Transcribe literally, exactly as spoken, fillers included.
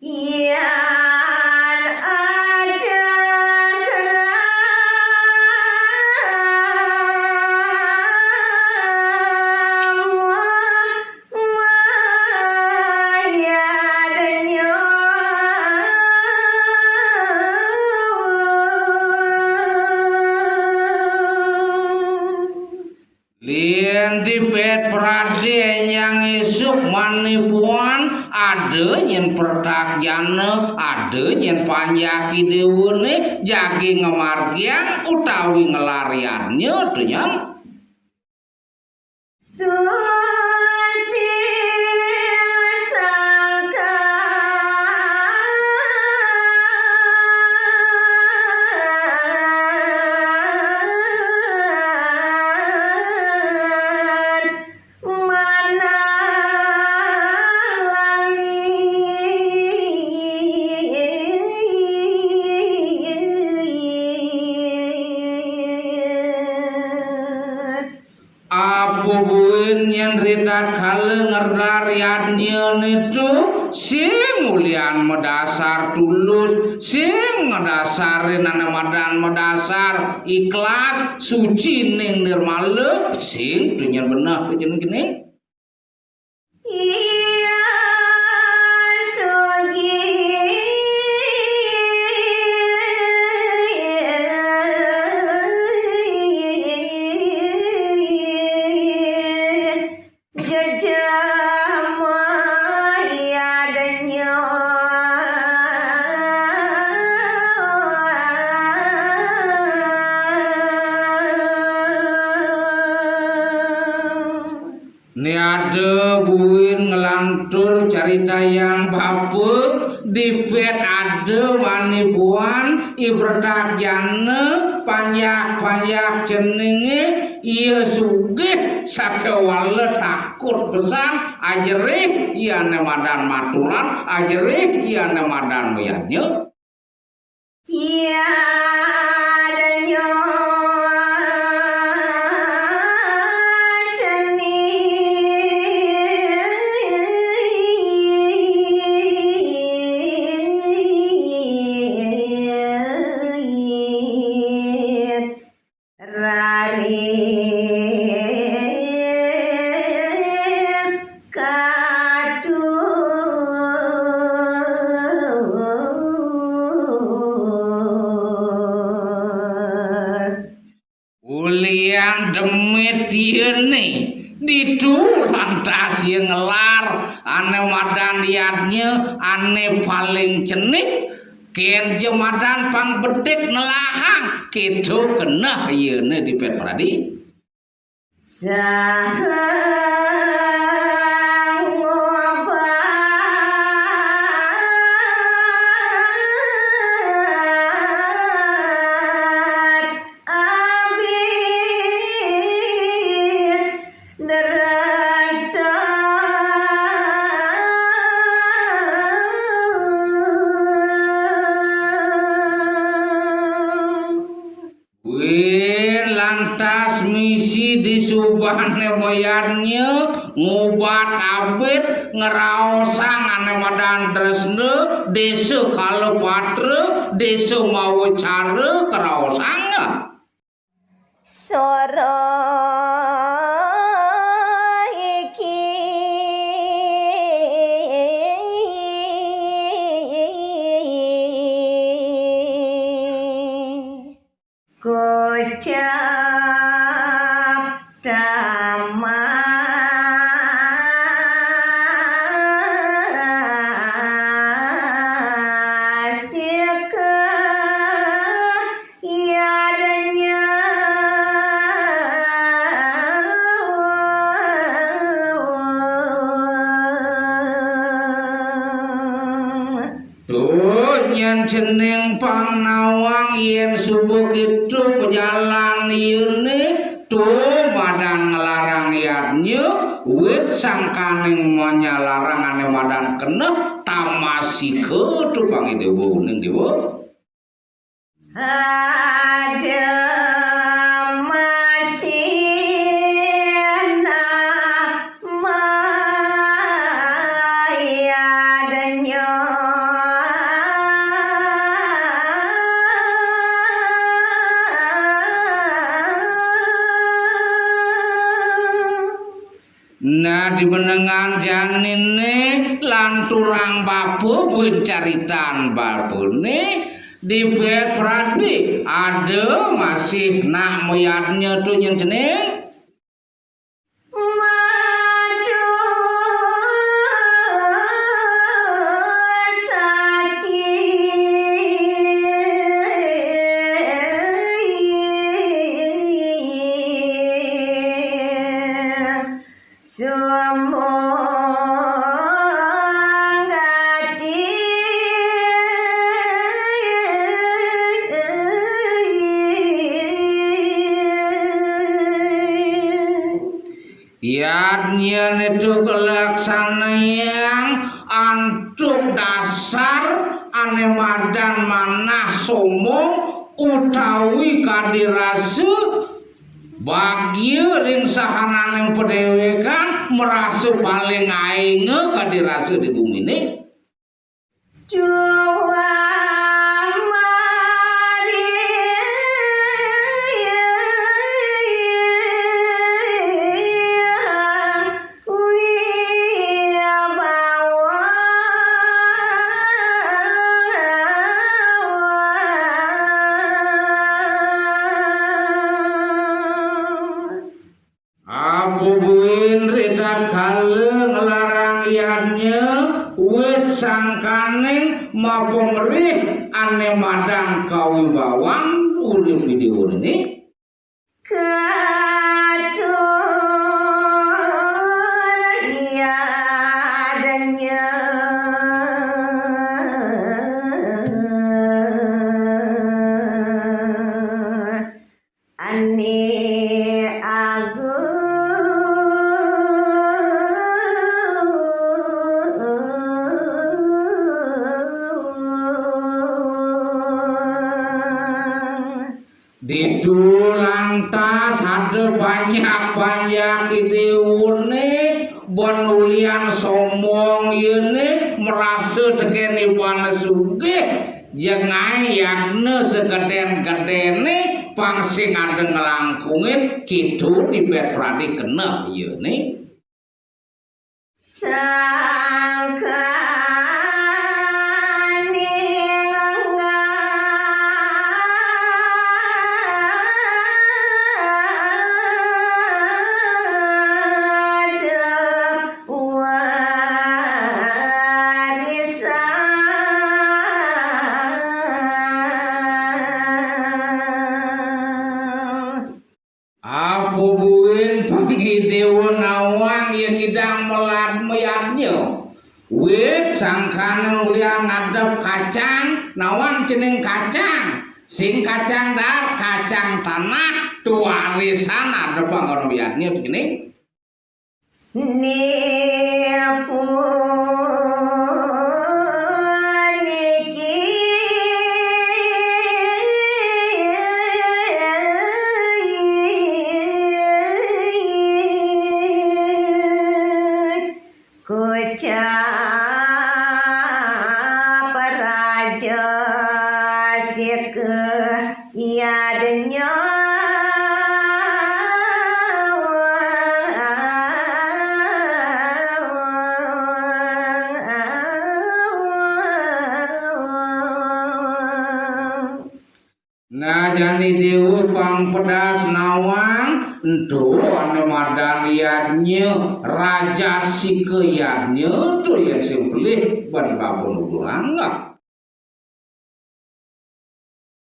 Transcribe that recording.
Yan ada keramah mayadnya. Lén dipét pradé nyang ésuk manipuan, ada nyén pertakjana, ada nyén panjak idéwané, jagi ngamargiang utawi ngelar yadnya, tuh nyang. Tusing sangkan manah lali. Apa buin nyén ritatkala ngerar yadnya nitu, sing ulian madasar tulus, sing ngadasarin ané madan madasar ikhlas, suci ning nirmala, sing tuh nyén beneh tuh nyén kening. Iya, sugi. Jejeh mayadnya. Né ada buin nglantur caritayang bapa, dipét ada manipuan, i pertakjana, panjak-panjak ceningé, ia sugih sakéwala takut pesan, ajerih ia ané madan maturan, ajerih ia ané madan mayadnya. Iya, dan nyo cening. Raris katur. Ulian demit yéné, ditu lantas ia ngelar ané madan yadnya, ané paling cenik. Kén ja madan pang bedik nelahang, kéto keneh yéné dipét pradé. Saha ngobat abit drasta. Buin lantas misi disubané mayadnya, ngubat abit, ngraosang ané madan tresna, désa kala patra, désa mawa cara, kraosang. Sora iki kocap tamas. Yadnya. Tuh, nyén cening pang nawang yén suba kéto pajalan yéné, tuh madan nglarang yadnya, wit sangkaning manyalarang ané madan keneh, tamasika tuh pang idéwa uning déwa. Ada masih nama yadnya. Di menengan janiné lanturang bapa buin caritan bapané di Pét Pradi ada masih nak mayadnya tu nyén cening. Yadnya nitu kalaksanayang antuk dasar ané madan manah sombong utawi kadi rasa bagya ring sahananing padéwékan, marasa paling ainga kadi rasa di guminé. Apa buin ritatkala nglarang yadnya wit sangkaning mapamerih ané madan kawibawan urip Ida Wurni? Ditu lantas ada banyak-banyak idéwané, ban ulian sombong yéné, marasa tekén ibané sugih, jengah yadnya sagedén-gedéné, pang sing ada nglangkungin, kéto di Pét Pradi keneh yéné. Apa buin pangidéwa nawang ya ngidang melad mayadnya. Wit sangkaning ulian ngadep kacang, nawang cening kacang. Sing kacang dahat, kacang tanah, tu warisan adep anggon mayadnya begini. Nipuniki kocap raja sika yadnya. Nah, jani déwa pang pedas nawang, ento ané madan yadnya, raja sika yadnya, to ya sing pelih ban babon udulanggah.